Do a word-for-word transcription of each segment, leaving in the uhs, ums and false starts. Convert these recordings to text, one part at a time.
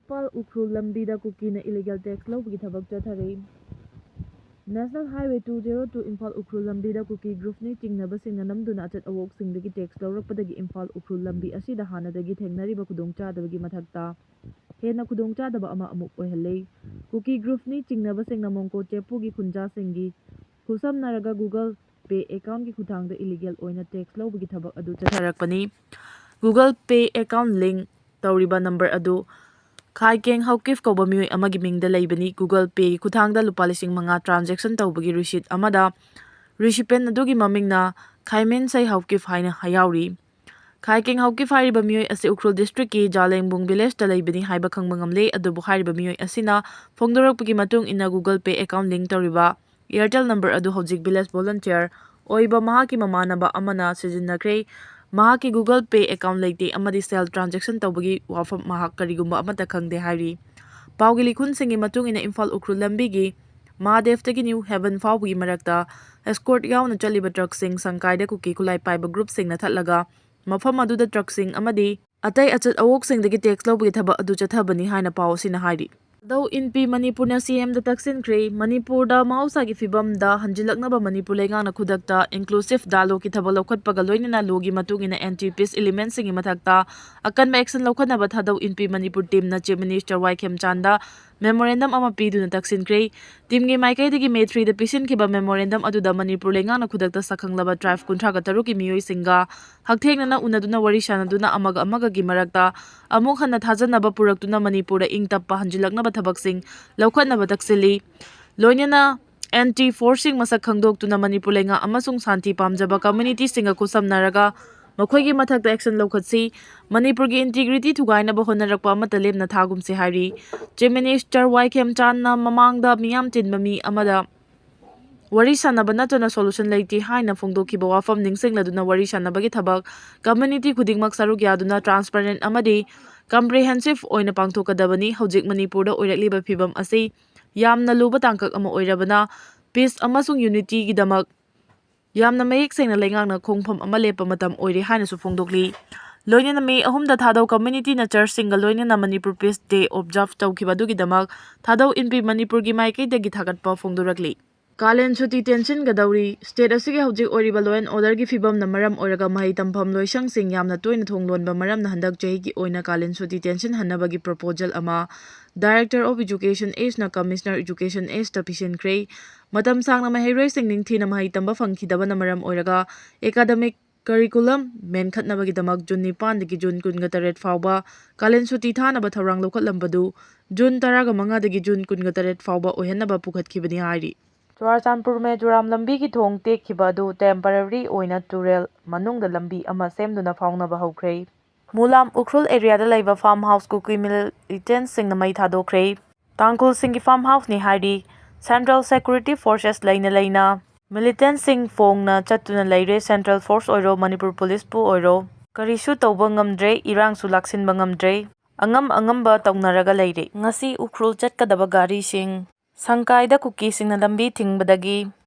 ꯏꯝꯐꯥꯜ ꯎꯈ꯭ꯔꯨꯜ ꯂꯝꯕꯤꯗ ꯀꯨꯀꯤꯅ illegal tax ꯂꯧꯕꯒꯤ ꯊꯕꯛ ꯆꯠꯊꯔꯤ꯫ National highway two zero two Imphal Ukhrul ꯂꯝꯕꯤꯗ ꯀꯨꯀꯤ ꯒ꯭ꯔꯨꯞꯅꯤ ꯆꯤꯡꯅꯕꯁꯤꯡꯅ ꯅꯝꯗꯨꯅ ꯑꯆꯠ ꯑꯋꯣꯛꯁꯤꯡꯗꯒꯤ ꯇꯦꯛꯁ ꯂꯧꯔꯛꯄꯗꯒꯤ ꯏꯝꯐꯥꯜ ꯎꯈ꯭ꯔꯨꯜ ꯂꯝꯕꯤ ꯑꯁꯤꯗ ꯍꯥꯟꯅꯗꯒꯤ ꯊꯦꯡꯅꯔꯤꯕ ꯈꯨꯗꯣꯡꯆꯥꯗꯕꯒꯤ ꯃꯊꯛꯇ ꯍꯦꯟꯅ ꯈꯨꯗꯣꯡꯆꯥꯗꯕ ꯑꯃ ꯑꯃꯨꯛ ꯑꯣꯏꯍꯜꯂꯦ꯫ ꯀꯨꯀꯤ ꯒ꯭ꯔꯨꯞꯅꯤ ꯆꯤꯡꯅꯕꯁꯤꯡꯅ ꯃꯣꯡꯀꯣ ꯆꯦꯄꯨꯒꯤ ꯈꯨꯟꯖꯥꯁꯤꯡꯒꯤ ꯈꯨꯠꯁꯝꯅꯔꯒ ꯒꯨꯒꯜ ꯄꯦ ꯑꯦꯀꯥꯎꯟꯒꯤ ꯈꯨꯠꯊꯥꯡꯗ ꯏꯂꯤꯒꯦꯜ ꯑꯣꯏꯅ ꯇꯦꯛꯁ ꯂꯧꯕꯒꯤ ꯊꯕꯛ ꯑꯗꯨ ꯆꯠꯊꯔꯛꯄꯅꯤ꯫ ꯒꯨꯒꯜ ꯄꯦ ꯑꯦꯀꯥꯎꯟ ꯂꯤꯡ ꯇꯧꯔꯤꯕ ꯅꯝꯕꯔ ꯑꯗꯨ ꯈꯥꯏꯀꯦꯡ ꯍꯧꯀꯤꯞ ꯀꯧꯕ ꯃꯤꯑꯣꯏ ꯑꯃꯒꯤ ꯃꯤꯡꯗ ꯂꯩꯕꯅꯤ꯫ ꯒꯨꯒꯜ ꯄꯦꯒꯤ ꯈꯨꯠꯊꯥꯡꯗ ꯂꯨꯄꯥ ꯂꯤꯁꯤꯡ ꯃꯉꯥ ꯇ꯭ꯔꯥꯟꯖꯦꯛꯁꯟ ꯇꯧꯕꯒꯤ ꯔꯤꯁꯤꯠ ꯑꯃꯗ ꯔꯤꯁꯤꯄꯦꯟ ꯑꯗꯨꯒꯤ ꯃꯃꯤꯡꯅ ꯈꯥꯏꯃꯦꯟꯁꯩ ꯍꯧꯀꯤꯞ ꯍꯥꯏꯅ ꯌꯥꯎꯔꯤ꯫ ꯈꯥꯏꯀꯦꯡ ꯍꯧꯀꯤꯞ ꯍꯥꯏꯔꯤꯕ ꯃꯤꯑꯣꯏ ꯑꯁꯤ ꯎꯈ꯭ꯔꯨꯜ ꯗꯤꯁꯇ꯭ꯔꯤꯛꯀꯤ ꯖꯥꯂꯦꯡꯕꯨꯡ ꯚꯤꯂꯦꯖꯇ ꯂꯩꯕꯅꯤ ꯍꯥꯏꯕ ꯈꯪꯕ ꯉꯝꯂꯦ꯫ ꯑꯗꯨꯕꯨ ꯍꯥꯏꯔꯤꯕ ꯃꯤꯑꯣꯏ ꯑꯁꯤꯅ ꯐꯣꯡꯗꯣꯔꯛꯄꯒꯤ ꯃꯇꯨꯡ ꯏꯟꯅ ꯒꯨꯒꯜ ꯄꯦ ꯑꯦꯀꯥꯎꯟ ꯂꯤꯡ ꯇꯧꯔꯤꯕ ꯑꯦꯌꯥꯔꯇꯦꯜ ꯅꯝꯕꯔ ꯑꯗꯨ ꯍꯧꯖꯤꯛ ꯚꯤꯂꯦꯖ ꯚꯣꯂꯨꯟꯇꯤꯌꯔ ꯑꯣꯏꯕ ꯃꯍꯥꯛꯀꯤ ꯃꯃꯥꯟꯅꯕ ꯑꯃꯅ ꯁꯤꯖꯤꯟꯅꯈ꯭ꯔꯦ꯫ ꯃꯍꯥꯛꯀꯤ ꯒꯨꯒꯜ ꯄꯦ ꯑꯦꯀꯥꯎꯟ ꯂꯩꯇꯦ ꯑꯃꯗꯤ ꯁꯦꯜ ꯇ꯭ꯔꯥꯟꯖꯦꯛꯁꯟ ꯇꯧꯕꯒꯤ ꯋꯥꯐꯝ ꯃꯍꯥꯛ ꯀꯔꯤꯒꯨꯝꯕ ꯑꯃꯠꯇ ꯈꯪꯗꯦ ꯍꯥꯏꯔꯤ꯫ ꯄꯥꯎꯒꯤ ꯂꯤꯈꯨꯟꯁꯤꯡꯒꯤ ꯃꯇꯨꯡ ꯏꯟꯅ ꯏꯝꯐꯥꯜ ꯎꯈ꯭ꯔꯨꯜ ꯂꯝꯕꯤꯒꯤ ꯃꯍꯥꯗꯦꯕꯇꯒꯤ ꯅ꯭ꯌꯨ ꯍꯦꯚꯟ ꯐꯥꯎꯕꯒꯤ ꯃꯔꯛꯇ ꯑꯦꯁꯀꯣꯔꯠ ꯌꯥꯎꯅ ꯆꯠꯂꯤꯕ ꯇ꯭ꯔꯛꯁꯤꯡ ꯁꯪꯀꯥꯏꯗ ꯀꯨꯀꯤ ꯈꯨꯠꯂꯥꯏ ꯄꯥꯏꯕ ꯒ꯭ꯔꯨꯞꯁꯤꯡꯅ ꯊꯠꯂꯒ ꯃꯐꯝ ꯑꯗꯨꯗ ꯇ꯭ꯔꯛꯁꯤꯡ ꯑꯃꯗꯤ ꯑꯇꯩ ꯑꯆꯠ ꯑꯋꯣꯛꯁꯤꯡꯗꯒꯤ ꯇꯦꯛꯁ ꯂꯧꯕꯒꯤ ꯊꯕꯛ ꯑꯗꯨ ꯆꯠꯊꯕꯅꯤ ꯍꯥꯏꯅ ꯄꯥꯎ ꯑꯁꯤꯅ ꯍꯥꯏꯔꯤ꯫ ꯊꯥꯗꯧ ꯏꯟꯄꯤ ꯃꯅꯤꯄꯨꯔꯅ ꯁꯤ ꯑꯦꯝꯗ ꯇꯛꯁꯤꯟꯈ꯭ꯔꯦ꯫ ꯃꯅꯤꯄꯨꯔꯗ ꯃꯍꯧꯁꯥꯒꯤ ꯐꯤꯕꯝꯗ ꯍꯟꯖꯤꯜꯂꯛꯅꯕ ꯃꯅꯤꯄꯨꯔ ꯂꯩꯉꯥꯛꯅ ꯈꯨꯗꯛꯇ ꯏꯟꯀ꯭ꯂꯨꯁꯤꯞ ꯗꯥꯏꯂꯣꯒꯀꯤ ꯊꯕꯛ ꯂꯧꯈꯠꯄꯒ ꯂꯣꯏꯅꯅ ꯂꯣꯒꯤ ꯃꯇꯨꯡ ꯏꯟꯅ ꯑꯦꯟꯇꯤ ꯄꯤꯁ ꯏꯂꯤꯃꯦꯟꯁꯤꯡꯒꯤ ꯃꯊꯛꯇ ꯑꯀꯟꯕ ꯑꯦꯛꯁꯟ ꯂꯧꯈꯠꯅꯕ ꯊꯥꯗꯧ ꯏꯟꯄꯤ ꯃꯅꯤꯄꯨꯔ ꯇꯤꯝꯅ ꯆꯤꯐ ꯃꯤꯅꯤꯁꯇꯔ ꯋꯥꯏ ꯈꯦꯝꯆꯥꯟꯗ ꯃꯦꯃꯣꯔꯦꯟꯗꯝ ꯑꯃ ꯄꯤꯗꯨꯅ ꯇꯛꯁꯤꯟꯈ꯭ꯔꯦ꯫ ꯇꯤꯝꯒꯤ ꯃꯥꯏꯀꯩꯗꯒꯤ ꯃꯦ ꯊ꯭ꯔꯤꯗ ꯄꯤꯁꯤꯟꯈꯤꯕ ꯃꯦꯃꯣꯔꯦꯟꯗꯝ ꯑꯗꯨꯗ ꯃꯅꯤꯄꯨꯔ ꯂꯩꯉꯥꯛꯅ ꯈꯨꯗꯛꯇ ꯁꯛꯈꯪꯂꯕ ꯇ꯭ꯔꯥꯏꯕ ꯀꯨꯟꯊ꯭ꯔꯥꯒ ꯇꯔꯨꯛꯀꯤ ꯃꯤꯑꯣꯏꯁꯤꯡꯒ ꯍꯛꯊꯦꯡꯅꯅ ꯎꯅꯗꯨꯅ ꯋꯥꯔꯤ ꯁꯥꯟꯅꯗꯨꯅ ꯑꯃꯒ ꯑꯃꯒꯒꯤ ꯃꯔꯛꯇ ꯑꯃꯨꯛ ꯍꯟꯅ ꯊꯥꯖꯅꯕ ꯄꯨꯔꯛꯇꯨꯅ ꯃꯅꯤꯄꯨꯔꯗ ꯏꯪ ꯇꯞꯄ ꯍꯟꯖꯤꯜꯂꯛꯅꯕ ꯊꯕꯛꯁꯤꯡ ꯂꯧꯈꯠꯅꯕ ꯇꯛꯁꯤꯜꯂꯤ꯫ ꯂꯣꯏꯅꯅ ꯑꯦꯟꯇꯤ ꯐꯣꯔꯁꯁꯤꯡ ꯃꯁꯛ ꯈꯪꯗꯣꯛꯇꯨꯅ ꯃꯅꯤꯄꯨꯔ ꯂꯩꯉꯥꯛ ꯑꯃꯁꯨꯡ ꯁꯥꯟꯇꯤ ꯄꯥꯝꯖꯕ ꯀꯝꯃ꯭ꯌꯨꯅꯤꯇꯤꯁꯤꯡꯒ ꯈꯨꯠꯁꯝꯅꯔꯒ ꯃꯈꯣꯏꯒꯤ ꯃꯊꯛꯇ ꯑꯦꯛꯁꯟ ꯂꯧꯈꯠꯁꯤ꯫ ꯃꯅꯤꯄꯨꯔꯒꯤ ꯏꯟꯇꯤꯒ꯭ꯔꯤꯇꯤ ꯊꯨꯒꯥꯏꯅꯕ ꯍꯣꯠꯅꯔꯛꯄ ꯑꯃꯠꯇ ꯂꯦꯝꯅ ꯊꯥꯒꯨꯝꯁꯤ ꯍꯥꯏꯔꯤ꯫ ꯆꯤꯐ ꯃꯤꯅꯤꯁꯇꯔ ꯋꯥꯏ ꯈꯦꯝꯆꯥꯟꯅ ꯃꯃꯥꯡꯗ ꯃꯤꯌꯥꯝ ꯇꯤꯟꯕ ꯃꯤ ꯑꯃꯗ ꯋꯥꯔꯤ ꯁꯥꯟꯅꯕ ꯅꯠꯇꯅ ꯁꯣꯂꯨꯁꯟ ꯂꯩꯇꯦ ꯍꯥꯏꯅ ꯐꯣꯡꯗꯣꯛꯈꯤꯕ ꯋꯥꯐꯝ ꯅꯤꯡꯁꯤꯡꯂꯗꯨꯅ ꯋꯥꯔꯤ ꯁꯥꯟꯅꯕꯒꯤ ꯊꯕꯛ ꯀꯝꯃ꯭ꯌꯨꯅꯤꯇꯤ ꯈꯨꯗꯤꯡꯃꯛ ꯁꯔꯨꯛ ꯌꯥꯗꯨꯅ ꯇ꯭ꯔꯥꯟꯁꯄꯔꯦꯟ ꯑꯃꯗꯤ ꯀꯝꯄ꯭ꯔꯤꯍꯦꯟꯁꯤꯞ ꯑꯣꯏꯅ ꯄꯥꯡꯊꯣꯛꯀꯗꯕꯅꯤ꯫ ꯍꯧꯖꯤꯛ ꯃꯅꯤꯄꯨꯔꯗ ꯑꯣꯏꯔꯛꯂꯤꯕ ꯐꯤꯕꯝ ꯑꯁꯤ ꯌꯥꯝꯅ ꯂꯨꯕ ꯇꯥꯡꯀꯛ ꯑꯃ ꯑꯣꯏꯔꯕꯅ ꯄꯤꯁ ꯑꯃꯁꯨꯡ ꯌꯨꯅꯤꯇꯤꯒꯤꯗꯃꯛ ꯌꯥꯝꯅ ꯃꯌꯦꯛ ꯁꯦꯡꯅ ꯂꯩꯉꯥꯛꯅ ꯈꯣꯡꯐꯝ ꯑꯃ ꯂꯦꯞꯄ ꯃꯇꯝ ꯑꯣꯏꯔꯦ ꯍꯥꯏꯅꯁꯨ ꯐꯣꯡꯗꯣꯛꯂꯤ꯫ ꯂꯣꯏꯅꯅ ꯃꯦ ꯑꯍꯨꯝꯗ ꯊꯥꯗꯧ community ꯅ church ꯁꯤꯡꯒ ꯂꯣꯏꯅꯅ Manipur Peace Day observe ꯇꯧꯈꯤꯕ ꯑꯗꯨꯒꯤꯗꯃꯛ ꯊꯥꯗꯧ ꯏꯟꯄꯤ ꯃꯅꯤꯄꯨꯔꯒꯤ ꯃꯥꯏꯀꯩꯗꯒꯤ ꯊꯥꯒꯠꯄ ꯐꯣꯡꯗꯣꯔꯛꯂꯤ꯫ ꯀꯥꯂꯦꯟ ꯁꯨꯇꯤ ꯇꯦꯟꯁꯤꯟꯒꯗꯧꯔꯤ꯫ State ꯑꯁꯤꯒꯤ ꯍꯧꯖꯤꯛ ꯑꯣꯏꯔꯤꯕ law and order ꯒꯤ ꯐꯤꯕꯝꯅ ꯃꯔꯝ ꯑꯣꯏꯔꯒ ꯃꯍꯩ ꯇꯝꯐꯝ ꯂꯣꯏꯁꯪꯁꯤꯡ ꯌꯥꯝꯅ ꯇꯣꯏꯅ ꯊꯣꯡ ꯂꯣꯟꯕ ꯃꯔꯝꯅ ꯍꯟꯗꯛ ꯆꯍꯤꯒꯤ ꯑꯣꯏꯅ ꯀꯥꯂꯦꯟ ꯁꯨꯇꯤ ꯇꯦꯟꯁꯤꯟꯍꯟꯅꯕꯒꯤ proposal ꯑꯃ Director of Education S ꯅ Commissioner Education S ꯇ ꯄꯤꯁꯤꯟꯈ꯭ꯔꯦ꯫ ꯃꯇꯝ ꯁꯥꯡꯅ ꯃꯍꯩꯔꯣꯏꯁꯤꯡ ꯅꯤꯡꯊꯤꯅ ꯃꯍꯩ ꯇꯝꯕ ꯐꯪꯈꯤꯗꯕꯅ ꯃꯔꯝ ꯑꯣꯏꯔꯒ academic curriculum ꯃꯦꯟꯈꯠꯅꯕꯒꯤꯗꯃꯛ ꯖꯨꯟ ꯅꯤꯄꯥꯟꯗꯒꯤ ꯖꯨꯟ ꯀꯨꯟꯒ ꯇꯔꯦꯠ ꯐꯥꯎꯕ ꯀꯥꯂꯦꯟ ꯁꯨꯇꯤ ꯊꯥꯅꯕ ꯊꯧꯔꯥꯡ ꯂꯧꯈꯠꯂꯝꯕꯗꯨ ꯖꯨꯟ ꯇꯔꯥꯃꯉꯥꯗꯒꯤ ꯖꯨꯟ ꯀꯨꯟꯒ ꯇꯔꯦꯠ ꯐꯥꯎꯕ ꯑꯣꯏꯍꯟꯅꯕ ꯄꯨꯈꯠꯈꯤꯕꯅꯤ ꯍꯥꯏꯔꯤ꯫ ꯆꯨꯔꯥꯆꯥꯟꯄꯨꯔ ꯃꯦꯖꯣꯔꯥꯝ ꯂꯝꯕꯤꯒꯤ ꯊꯣꯡ ꯇꯦꯛꯈꯤꯕ ꯑꯗꯨ temporary ꯑꯣꯏꯅ ꯇꯨꯔꯦꯜ ꯃꯅꯨꯡꯗ ꯂꯝꯕꯤ ꯑꯃ ꯁꯦꯝꯗꯨꯅ ꯐꯥꯎꯅꯕ ꯍꯧꯈ꯭ꯔꯦ꯫ ꯃꯨꯂꯥꯝ ꯎꯈ꯭ꯔꯨꯜ area ꯗ ꯂꯩꯕ farm house ꯀꯨꯀꯤ militant ꯁꯤꯡꯅ ꯃꯩ ꯊꯥꯗꯣꯛꯈ꯭ꯔꯦ꯫ ꯇꯥꯡꯈꯨꯜꯁꯤꯡꯒꯤ farm house ꯅꯤ ꯍꯥꯏꯔꯤ꯫ Central Security Forces ꯂꯩꯅ ꯂꯩꯅ militant ꯁꯤꯡ ꯐꯣꯡꯅ ꯆꯠꯇꯨꯅ ꯂꯩꯔꯦ꯫ Central Force ꯑꯣꯏꯔꯣ, ꯃꯅꯤꯄꯨꯔ police ꯄꯨ ꯑꯣꯏꯔꯣ, ꯀꯔꯤꯁꯨ ꯇꯧꯕ ꯉꯝꯗ꯭ꯔꯦ, ꯏꯔꯥꯡꯁꯨ ꯂꯥꯛꯁꯤꯟꯕ ꯉꯝꯗ꯭ꯔꯦ꯫ ꯑꯉꯝ ꯑꯉꯝꯕ ꯇꯧꯅꯔꯒ ꯂꯩꯔꯦ꯫ ꯉꯁꯤ ꯎꯈ꯭ꯔꯨꯜ ꯆꯠꯀꯗꯕ ꯒꯥꯔꯤꯁꯤꯡ ꯁꯪꯀꯥꯏꯗ ꯀꯨꯀꯤꯁꯤꯡꯅ ꯂꯝꯕꯤ ꯊꯤꯡꯕꯗꯒꯤ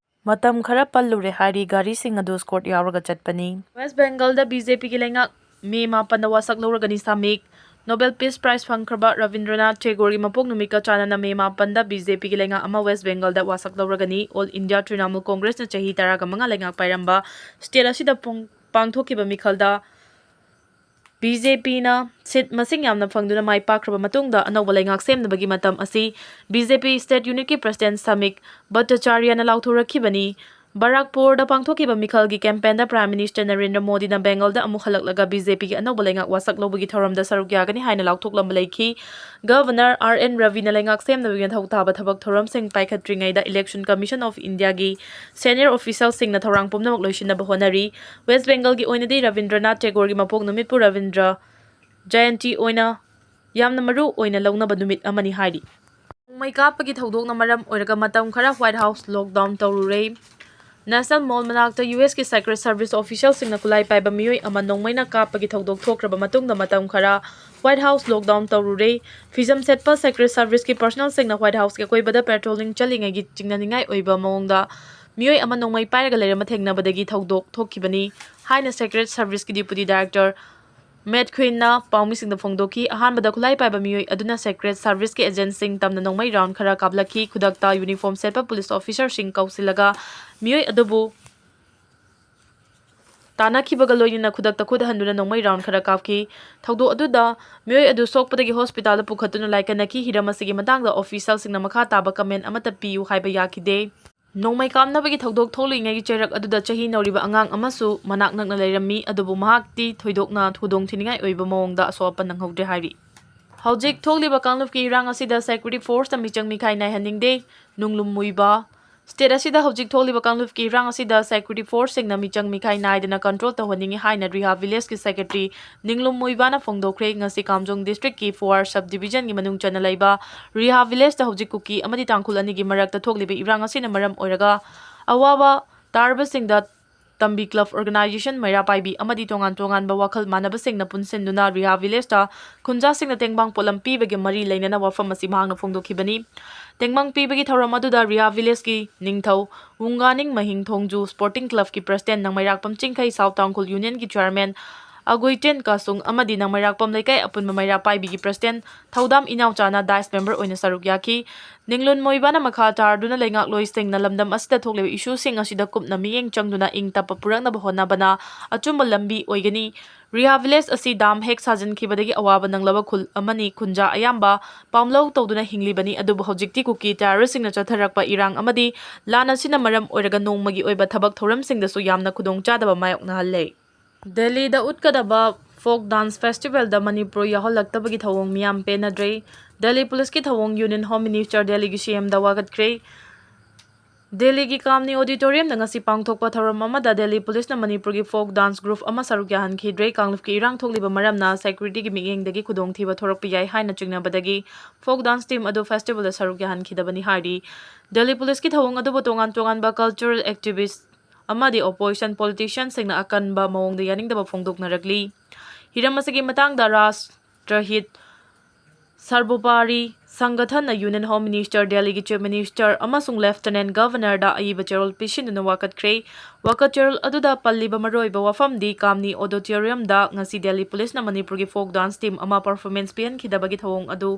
ꯃꯇꯝ ꯈꯔ ꯄꯜꯂꯨꯔꯦ ꯍꯥꯏꯔꯤ꯫ ꯒꯥꯔꯤꯁꯤꯡ ꯑꯗꯨ escort ꯌꯥꯎꯔꯒ ꯆꯠꯄꯅꯤ꯫ West Bengal ꯗ B J P ꯒꯤ ꯂꯩꯉꯥꯛ ꯃꯦ ꯃꯥꯄꯟꯗ ꯋꯥꯁꯛ ꯂꯧꯔꯒꯅꯤ꯫ ꯁꯥꯃꯤꯛ꯫ Nobel Peace Prize ꯐꯪꯈ꯭ꯔꯕ ꯔꯕꯤꯟꯗ꯭ꯔꯅꯥꯊ ꯇꯦꯒꯣꯔꯒꯤ ꯃꯄꯣꯛ ꯅꯨꯃꯤꯠꯀ ꯆꯥꯟꯅꯅ ꯃꯦ ꯃꯥꯄꯟꯗ B J P ꯒꯤ ꯂꯩꯉꯥꯛ ꯑꯃ West Bengal ꯗ ꯋꯥꯁꯛ ꯂꯧꯔꯒꯅꯤ꯫ All India Trinamool Congress ꯅ ꯆꯍꯤ ꯇꯔꯥꯒ ꯃꯉꯥ ꯂꯩꯉꯥꯛ ꯄꯥꯏꯔꯝꯕ state ꯑꯁꯤꯗ ꯄꯨꯡ-, ꯄꯥꯡꯊꯣꯛꯈꯤꯕ ꯃꯤꯈꯜꯗ B J P ꯅ seat ꯃꯁꯤꯡ ꯌꯥꯝꯅ ꯐꯪꯗꯨꯅ ꯃꯥꯏ ꯄꯥꯛꯈ꯭ꯔꯕ ꯃꯇꯨꯡꯗ ꯑꯅꯧꯕ ꯂꯩꯉꯥꯛ ꯁꯦꯝꯅꯕꯒꯤ ꯃꯇꯝ ꯑꯁꯤ B J P state unit ꯀꯤ president ꯁꯥꯃꯤꯛ ꯚꯠꯇꯆꯥꯔꯌꯥꯅ ꯂꯥꯎꯊꯣꯔꯛꯈꯤꯕꯅꯤ꯫ ꯕꯔꯥꯛꯄꯨꯔꯗ ꯄꯥꯡꯊꯣꯛꯈꯤꯕ ꯃꯤꯈꯜꯒꯤ campaign ꯗ Prime Minister ꯅꯔꯦꯟꯗ꯭ꯔ ꯃꯣꯗꯤꯅ Bengal ꯗ ꯑꯃꯨꯛ ꯍꯜꯂꯛꯂꯒ B J P ꯒꯤ ꯑꯅꯧꯕ ꯂꯩꯉꯥꯛ ꯋꯥꯁꯛ ꯂꯧꯕꯒꯤ ꯊꯧꯔꯝꯗ ꯁꯔꯨꯛ ꯌꯥꯒꯅꯤ ꯍꯥꯏꯅ ꯂꯥꯎꯊꯣꯛꯂꯝꯕ ꯂꯩꯈꯤ꯫ Governor R N ꯔꯕꯤꯅ ꯂꯩꯉꯥꯛ ꯁꯦꯝꯅꯕꯒꯤ ꯃꯊꯧ ꯇꯥꯕ ꯊꯕꯛ ꯊꯧꯔꯝꯁꯤꯡ ꯄꯥꯏꯈꯠꯇ꯭ꯔꯤꯉꯩꯗ Election Commission of India ꯒꯤ senior official ꯁꯤꯡꯅ ꯊꯧꯔꯥꯡ ꯄꯨꯝꯅꯃꯛ ꯂꯣꯏꯁꯤꯟꯅꯕ ꯍꯣꯠꯅꯔꯤ꯫ West Bengal ꯒꯤ ꯑꯣꯏꯅꯗꯤ ꯔꯕꯤꯟꯗ꯭ꯔꯅꯥꯊ ꯇꯦꯒꯣꯔꯒꯤ ꯃꯄꯣꯛ ꯅꯨꯃꯤꯠꯄꯨ ꯔꯕꯤꯟꯗ꯭ꯔ ꯖꯌꯟꯇꯤ ꯑꯣꯏꯅ ꯌꯥꯝꯅ ꯃꯔꯨ ꯑꯣꯏꯅ ꯂꯧꯅꯕ ꯅꯨꯃꯤꯠ ꯑꯃꯅꯤ ꯍꯥꯏꯔꯤ꯫ ꯅꯣꯡꯃꯩ ꯀꯥꯞꯄꯒꯤ ꯊꯧꯗꯣꯛꯅ ꯃꯔꯝ ꯑꯣꯏꯔꯒ ꯃꯇꯝ ꯈꯔ White House lockdown ꯇꯧꯔꯨꯔꯦ꯫ National Mall ꯃꯅꯥꯛꯇ U S ꯀꯤ Secret Service official ꯁꯤꯡꯅ ꯈꯨꯠꯂꯥꯏ ꯄꯥꯏꯕ ꯃꯤꯑꯣꯏ ꯑꯃ ꯅꯣꯡꯃꯩꯅ ꯀꯥꯞꯄꯒꯤ ꯊꯧꯗꯣꯛ ꯊꯣꯛꯈ꯭ꯔꯕ ꯃꯇꯨꯡꯗ ꯃꯇꯝ ꯈꯔ White House lockdown ꯇꯧꯔꯨꯔꯦ꯫ ꯐꯤꯖꯝ ꯁꯦꯠꯄ Secret Service ꯀꯤ personnel ꯁꯤꯡꯅ White House ꯀꯤ ꯑꯀꯣꯏꯕꯗ patrolling ꯆꯠꯂꯤꯉꯩꯒꯤ ꯆꯤꯡꯅꯅꯤꯡꯉꯥꯏ ꯑꯣꯏꯕ ꯃꯑꯣꯡꯗ ꯃꯤꯑꯣꯏ ꯑꯃ ꯅꯣꯡꯃꯩ ꯄꯥꯏꯔꯒ ꯂꯩꯔꯝꯕ ꯊꯦꯡꯅꯕꯗꯒꯤ ꯊꯧꯗꯣꯛ ꯊꯣꯛꯈꯤꯕꯅꯤ ꯍꯥꯏꯅ Secret Service ꯀꯤ Deputy Director ꯃꯦꯠ ꯈꯨꯏꯟꯅ ꯄꯥꯎꯃꯤꯁꯤꯡꯗ ꯐꯣꯡꯗꯣꯛꯈꯤ꯫ ꯑꯍꯥꯟꯕꯗ ꯈꯨꯠꯂꯥꯏ ꯄꯥꯏꯕ ꯃꯤꯑꯣꯏ ꯑꯗꯨꯅ Secret Service ꯀꯤ agent ꯁꯤꯡ ꯇꯝꯅ ꯅꯣꯡꯃꯩ round ꯈꯔ ꯀꯥꯞꯂꯛꯈꯤ꯫ ꯈꯨꯗꯛꯇ uniform ꯁꯦꯠꯄ police officer ꯁꯤꯡ ꯀꯧꯁꯤꯜꯂꯒ ꯃꯤꯑꯣꯏ ꯑꯗꯨꯕꯨ ꯇꯥꯟꯅꯈꯤꯕꯒ ꯂꯣꯏꯅꯅ ꯈꯨꯗꯛꯇ ꯈꯨꯠ ꯍꯟꯗꯨꯅ ꯅꯣꯡꯃꯩ round ꯈꯔ ꯀꯥꯞꯈꯤ꯫ ꯊꯧꯗꯣꯛ ꯑꯗꯨꯗ ꯃꯤꯑꯣꯏ ꯑꯗꯨ ꯁꯣꯛꯄꯗꯒꯤ hospital ꯗ ꯄꯨꯈꯠꯇꯨꯅ ꯂꯥꯏꯀꯠꯅꯈꯤ꯫ ꯍꯤꯔꯝ ꯑꯁꯤꯒꯤ ꯃꯇꯥꯡꯗ official ꯁꯤꯡꯅ ꯃꯈꯥ ꯇꯥꯕ comment ꯑꯃꯠꯇ ꯄꯤꯌꯨ ꯍꯥꯏꯕ ꯌꯥꯈꯤꯗꯦ꯫ ꯅꯣꯡꯃꯩ ꯀꯥꯞꯅꯕꯒꯤ ꯊꯧꯗꯣꯛ ꯊꯣꯛꯂꯤꯉꯩꯒꯤ ꯆꯩꯔꯛ ꯑꯗꯨꯗ ꯆꯍꯤ ꯅꯧꯔꯤꯕ ꯑꯉꯥꯡ ꯑꯃꯁꯨ ꯃꯅꯥꯛ ꯅꯛꯅ ꯂꯩꯔꯝꯃꯤ, ꯑꯗꯨꯕꯨ ꯃꯍꯥꯛꯇꯤ ꯊꯣꯏꯗꯣꯛꯅ ꯈꯨꯗꯣꯡꯊꯤꯅꯤꯡꯉꯥꯏ ꯑꯣꯏꯕ ꯃꯑꯣꯡꯗ ꯑꯁꯣꯛ ꯑꯄꯟ ꯅꯪꯍꯧꯗ꯭ꯔꯦ ꯍꯥꯏꯔꯤ꯫ ꯍꯧꯖꯤꯛ ꯊꯣꯛꯂꯤꯕ ꯀꯥꯡꯂꯨꯞꯀꯤ ꯏꯔꯥꯡ ꯑꯁꯤꯗ security force ꯇ ꯃꯤꯆꯪ ꯃꯤꯈꯥꯏ ꯅꯥꯏꯍꯟꯅꯤꯡꯗꯦ꯫ ꯅꯨꯡꯂꯨꯝ ꯃꯨꯏꯕ꯫ State ꯑꯁꯤꯗ ꯍꯧꯖꯤꯛ ꯊꯣꯛꯂꯤꯕ ꯀꯥꯡꯂꯨꯞꯀꯤ ꯏꯔꯥꯡ ꯑꯁꯤꯗ security force ꯁꯤꯡꯅ ꯃꯤꯆꯪ ꯃꯤꯈꯥꯏ ꯅꯥꯏꯗꯅ control ꯇꯧꯍꯟꯅꯤꯡꯏ ꯍꯥꯏꯅ ꯔꯤꯍꯥ village ꯀꯤ secretary ꯅꯤꯡꯂꯨꯝ ꯃꯨꯏꯕꯥꯅ ꯐꯣꯡꯗꯣꯛꯈ꯭ꯔꯦ꯫ ꯉꯁꯤ ꯀꯥꯝꯖꯣꯡ district ꯀꯤ ꯐꯨꯋꯥꯔ sub division ꯒꯤ ꯃꯅꯨꯡ ꯆꯟꯅ ꯂꯩꯕ ꯔꯤꯍꯥ village ꯇ ꯍꯧꯖꯤꯛ ꯀꯨꯀꯤ ꯑꯃꯗꯤ ꯇꯥꯡꯈꯨꯜ ꯑꯅꯤꯒꯤ ꯃꯔꯛꯇ ꯊꯣꯛꯂꯤꯕ ꯏꯔꯥꯡ ꯑꯁꯤꯅ ꯃꯔꯝ ꯑꯣꯏꯔꯒ ꯑꯋꯥꯕ ꯇꯥꯔꯕꯁꯤꯡꯗ ꯇꯝꯕꯤ club organization, ꯃꯩꯔꯥ ꯄꯥꯏꯕꯤ ꯑꯃꯗꯤ ꯇꯣꯉꯥꯟ ꯇꯣꯉꯥꯟꯕ ꯋꯥꯈꯜ ꯃꯥꯟꯅꯕꯁꯤꯡꯅ ꯄꯨꯟꯁꯤꯟꯗꯨꯅ ꯔꯤꯍꯥ village ꯇ ꯈꯨꯟꯖꯥꯁꯤꯡꯅ ꯇꯦꯡꯕꯥꯡ ꯄꯣꯠꯂꯝ ꯄꯤꯕꯒꯤ ꯃꯔꯤ ꯂꯩꯅꯅ ꯋꯥꯐꯝ ꯑꯁꯤ ꯃꯍꯥꯛꯅ ꯐꯣꯡꯗꯣꯛꯈꯤꯕꯅꯤ꯫ ꯇꯦꯡꯕꯥꯡ ꯄꯤꯕꯒꯤ ꯊꯧꯔꯝ ꯑꯗꯨꯗ ꯔꯤꯍꯥ village ꯀꯤ ꯅꯤꯡꯊꯧ ꯋꯨꯡꯒꯥꯅꯤꯡ ꯃꯍꯤꯡ ꯊꯣꯡꯖꯨ sporting club ꯀꯤ president, ꯅꯪꯃꯩꯔꯥꯛꯄꯝ ꯆꯤꯡꯈꯩ South ꯇꯥꯡꯈꯨꯜ union ꯒꯤ chairman ꯑꯒꯨꯏꯇꯦꯟ ꯀꯥꯁꯨꯡ ꯑꯃꯗꯤ ꯅꯪꯃꯩꯔꯥꯛꯄꯝ ꯂꯩꯀꯥꯏ ꯑꯄꯨꯟꯕ ꯃꯩꯔꯥ ꯄꯥꯏꯕꯤꯒꯤ president ꯊꯧꯗꯥꯝ ꯏꯅꯥꯎꯆꯥꯅ dais member ꯑꯣꯏꯅ ꯁꯔꯨꯛ ꯌꯥꯈꯤ꯫ ꯅꯤꯡꯂꯨꯟ ꯃꯣꯏꯕꯥꯅ ꯃꯈꯥ ꯇꯥꯔꯗꯨꯅ ꯂꯩꯉꯥꯛꯂꯣꯏꯁꯤꯡꯅ ꯂꯝꯗꯝ ꯑꯁꯤꯗ ꯊꯣꯛꯂꯤꯕ issue ꯁꯤꯡ ꯑꯁꯤꯗ ꯀꯨꯞꯅ ꯃꯤꯠꯌꯦꯡ ꯆꯪꯗꯨꯅ ꯏꯪ ꯇꯞꯄ ꯄꯨꯔꯛꯅꯕ ꯍꯣꯠꯅꯕꯅ ꯑꯆꯨꯝꯕ ꯂꯝꯕꯤ ꯑꯣꯏꯒꯅꯤ꯫ ꯔꯤꯍꯥ village ꯑꯁꯤ dam ꯍꯦꯛ ꯁꯥꯖꯤꯟꯈꯤꯕꯗꯒꯤ ꯑꯋꯥꯕ ꯅꯪꯂꯕ ꯈꯨꯜ ꯑꯃꯅꯤ꯫ ꯈꯨꯟꯖꯥ ꯑꯌꯥꯝꯕ ꯄꯥꯝꯂꯧ ꯇꯧꯗꯨꯅ ꯍꯤꯡꯂꯤꯕꯅꯤ, ꯑꯗꯨꯕꯨ ꯍꯧꯖꯤꯛꯇꯤ ꯀꯨꯀꯤ terrorist ꯁꯤꯡꯅ ꯆꯠꯊꯔꯛꯄ ꯏꯔꯥꯡ ꯑꯃꯗꯤ ꯂꯥꯟ ꯑꯁꯤꯅ ꯃꯔꯝ ꯑꯣꯏꯔꯒ ꯅꯣꯡꯃꯒꯤ ꯑꯣꯏꯕ ꯊꯕꯛ ꯊꯧꯔꯝꯁꯤꯡꯗꯁꯨ ꯌꯥꯝꯅ ꯈꯨꯗꯣꯡꯆꯥꯗꯕ ꯃꯥꯌꯣꯛꯅꯍꯜꯂꯦ꯫ ꯗꯦꯜꯂꯤꯗ ꯎꯠꯀꯗꯕ folk dance festival ꯗ ꯃꯅꯤꯄꯨꯔ ꯌꯥꯎꯍꯜꯂꯛꯇꯕꯒꯤ ꯊꯧꯑꯣꯡ ꯃꯤꯌꯥꯝ ꯄꯦꯟꯅꯗ꯭ꯔꯦ꯫ ꯗꯦꯜꯂꯤ police ꯀꯤ ꯊꯧꯑꯣꯡ union home minister ꯗꯦꯜꯂꯤꯒꯤ C M ꯗ ꯋꯥꯀꯠꯈ꯭ꯔꯦ꯫ ꯗꯦꯜꯂꯤꯒꯤ ꯀꯥꯝꯅꯤ auditorium ꯗ ꯉꯁꯤ ꯄꯥꯡꯊꯣꯛꯄ ꯊꯧꯔꯝ ꯑꯃꯗ ꯗꯦꯜꯂꯤ police ꯅ ꯃꯅꯤꯄꯨꯔꯒꯤ folk dance group ꯑꯃ ꯁꯔꯨꯛ ꯌꯥꯍꯟꯈꯤꯗ꯭ꯔꯦ꯫ ꯀꯥꯡꯂꯨꯞꯀꯤ ꯏꯔꯥꯡ ꯊꯣꯛꯂꯤꯕ ꯃꯔꯝꯅ security ꯒꯤ ꯃꯤꯠꯌꯦꯡꯗꯒꯤ ꯈꯨꯗꯣꯡꯊꯤꯕ ꯊꯣꯔꯛꯄ ꯌꯥꯏ ꯍꯥꯏꯅ ꯆꯤꯡꯅꯕꯗꯒꯤ folk dance team ꯑꯗꯨ festival ꯗ ꯁꯔꯨꯛ ꯌꯥꯍꯟꯈꯤꯗꯕꯅꯤ ꯍꯥꯏꯔꯤ꯫ ꯗꯦꯜꯂꯤ police ꯀꯤ ꯊꯧꯑꯣꯡ ꯑꯗꯨꯕꯨ ꯇꯣꯉꯥꯟ ꯇꯣꯉꯥꯟꯕ cultural activist ꯑꯃꯗꯤ opposition politician ꯁꯤꯡꯅ ꯑꯀꯟꯕ ꯃꯑꯣꯡꯗ ꯌꯥꯅꯤꯡꯗꯕ ꯐꯣꯡꯗꯣꯛꯅꯔꯛꯂꯤ꯫ ꯍꯤꯔꯝ ꯑꯁꯤꯒꯤ ꯃꯇꯥꯡꯗ ꯔꯥꯁꯇ꯭ꯔꯍꯤꯠ, ꯁꯔꯕꯣꯄꯥꯔꯤ ꯁꯪꯒꯊꯟꯅ Union Home Minister, ꯗꯦꯜꯂꯤꯒꯤ Chief Minister ꯑꯃꯁꯨꯡ Lieutenant Governorꯗ ꯑꯏꯕ ꯆꯦꯔꯣꯜ ꯄꯤꯁꯤꯟꯗꯨꯅ ꯋꯥꯀꯠꯈ꯭ꯔꯦ꯫ ꯋꯥꯀꯠ ꯆꯦꯔꯣꯜ ꯑꯗꯨꯗ ꯄꯜꯂꯤꯕ ꯃꯔꯨꯑꯣꯏꯕ ꯋꯥꯐꯝꯗꯤ ꯀꯥꯝꯅꯤ Auditoriumꯗ ꯉꯁꯤ ꯗꯦꯜꯂꯤ ꯄꯨꯂꯤꯁꯅ ꯃꯅꯤꯄꯨꯔꯒꯤ folk dance team ꯑꯃ performance ꯄꯤꯍꯟꯈꯤꯗꯕꯒꯤ ꯊꯧꯑꯣꯡ ꯑꯗꯨ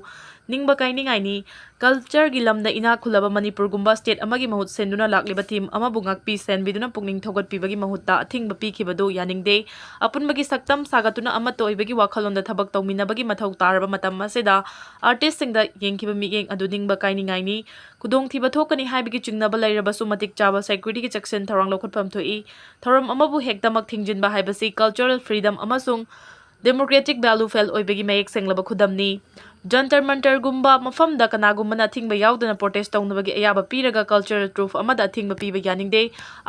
ꯅꯤꯡꯕ ꯀꯥꯏꯅꯤꯡꯉꯥꯏꯅꯤ꯫ Cultureꯒꯤ ꯂꯝꯗ ꯏꯅꯥꯛ ꯈꯨꯜꯂꯕ ꯃꯅꯤꯄꯨꯔꯒꯨꯝꯕ state ꯑꯃꯒꯤ ꯃꯍꯨꯠ ꯁꯤꯟꯗꯨꯅ ꯂꯥꯛꯂꯤꯕ team ꯑꯃꯕꯨ ꯉꯥꯛꯄꯤ ꯁꯦꯟꯕꯤꯗꯨꯅ ꯄꯨꯛꯅꯤꯡ ꯊꯧꯒꯠꯄꯤꯕꯒꯤ ꯃꯍꯨꯠꯇ ꯑꯊꯤꯡꯕ ꯄꯤꯈꯤꯕꯗꯨ ꯌꯥꯅꯤꯡꯗꯦ꯫ ꯑꯄꯨꯟꯕꯒꯤ ꯁꯛꯇꯝ ꯁꯥꯒꯠꯇꯨꯅ ꯑꯃꯠꯇ ꯑꯣꯏꯕꯒꯤ ꯋꯥꯈꯜꯂꯣꯟꯗ ꯊꯕꯛ ꯇꯧꯃꯤꯟꯅꯕꯒꯤ ꯃꯊꯧ ꯇꯥꯔꯕ ꯃꯇꯝ ꯑꯁꯤꯗ artistꯁꯤꯡꯗ ꯌꯦꯡꯈꯤꯕ ꯃꯤꯠꯌꯦꯡ ꯑꯗꯨ ꯅꯤꯡꯕ ꯀꯥꯏꯅꯤꯡꯉꯥꯏꯅꯤ꯫ ꯈꯨꯗꯣꯡꯊꯤꯕ ꯊꯣꯛꯀꯅꯤ ꯍꯥꯏꯕꯒꯤ ꯆꯤꯡꯅꯕ ꯂꯩꯔꯕꯁꯨ ꯃꯇꯤꯛ ꯆꯥꯕ securityꯒꯤ ꯆꯦꯛꯁꯤꯟ ꯊꯧꯔꯥꯡ ꯂꯧꯈꯠꯐꯝ ꯊꯣꯛꯏ꯫ ꯊꯧꯔꯝ ꯑꯃꯕꯨ ꯍꯦꯛꯇꯃꯛ ꯊꯤꯡꯖꯤꯟꯕ ꯍꯥꯏꯕꯁꯤ cultural freedom ꯑꯃꯁꯨꯡ democratic value fail ꯑꯣꯏꯕꯒꯤ ꯃꯌꯦꯛ ꯁꯦꯡꯂꯕ ꯈꯨꯗꯝꯅꯤ꯫ ꯖꯟꯇꯔ ꯃꯟꯇꯔꯒꯨꯝꯕ ꯃꯐꯝꯗ ꯀꯅꯥꯒꯨꯝꯕꯅ ꯑꯊꯤꯡꯕ ꯌꯥꯎꯗꯅ protest ꯇꯧꯅꯕꯒꯤ ꯑꯌꯥꯕ ꯄꯤꯔꯒ cultural troupe ꯑꯃꯗ ꯑꯊꯤꯡꯕ ꯄꯤꯕ ꯌꯥꯅꯤꯡꯗꯦ꯫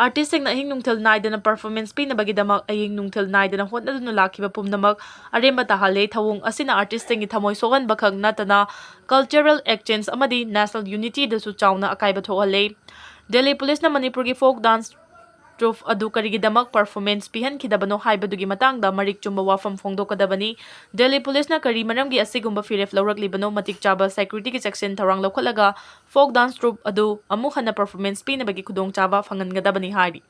Artistꯁꯤꯡꯅ ꯑꯍꯤꯡ ꯅꯨꯡꯊꯤꯜ ꯅꯥꯏꯗꯅ performance ꯄꯤꯅꯕꯒꯤꯗꯃꯛ ꯑꯍꯤꯡ ꯅꯨꯡꯊꯤꯜ ꯅꯥꯏꯗꯅ ꯍꯣꯠꯅꯗꯨꯅ ꯂꯥꯛꯈꯤꯕ ꯄꯨꯝꯅꯃꯛ ꯑꯔꯦꯝꯕ ꯇꯥꯍꯜꯂꯦ꯫ ꯊꯧꯑꯣꯡ ꯑꯁꯤꯅ artistꯁꯤꯡꯒꯤ ꯊꯃꯣꯏ ꯁꯣꯛꯍꯟꯕ ꯈꯛ ꯅꯠꯇꯅ cultural exchange ꯑꯃꯗꯤ national unityꯗꯁꯨ ꯆꯥꯎꯅ ꯑꯀꯥꯏꯕ ꯊꯣꯛꯍꯜꯂꯦ꯫ ꯗꯦꯜꯂꯤ ꯄꯨꯂꯤꯁꯅ ꯃꯅꯤꯄꯨꯔꯒꯤ folk dance troupe ꯑꯗꯨ ꯀꯔꯤꯒꯤꯗꯃꯛ performance ꯄꯤꯍꯟꯈꯤꯗꯕꯅꯣ ꯍꯥꯏꯕꯗꯨꯒꯤ ꯃꯇꯥꯡꯗ ꯃꯔꯤꯛ ꯆꯨꯝꯕ ꯋꯥꯐꯝ ꯐꯣꯡꯗꯣꯛꯀꯗꯕꯅꯤ꯫ ꯗꯦꯜꯂꯤ ꯄꯨꯂꯤꯁꯅ ꯀꯔꯤ ꯃꯔꯝꯒꯤ ꯑꯁꯤꯒꯨꯝꯕ ꯐꯤꯔꯦꯞ ꯂꯧꯔꯛꯂꯤꯕꯅꯣ? ꯃꯇꯤꯛ ꯆꯥꯕ securityꯒꯤ ꯆꯦꯛꯁꯤꯟ ꯊꯧꯔꯥꯡ ꯂꯧꯈꯠꯂꯒ folk dance troupe ꯑꯗꯨ ꯑꯃꯨꯛ ꯍꯟꯅ performance ꯄꯤꯅꯕꯒꯤ ꯈꯨꯗꯣꯡꯆꯥꯕ ꯐꯪꯍꯟꯒꯗꯕꯅꯤ ꯍꯥꯏꯔꯤ꯫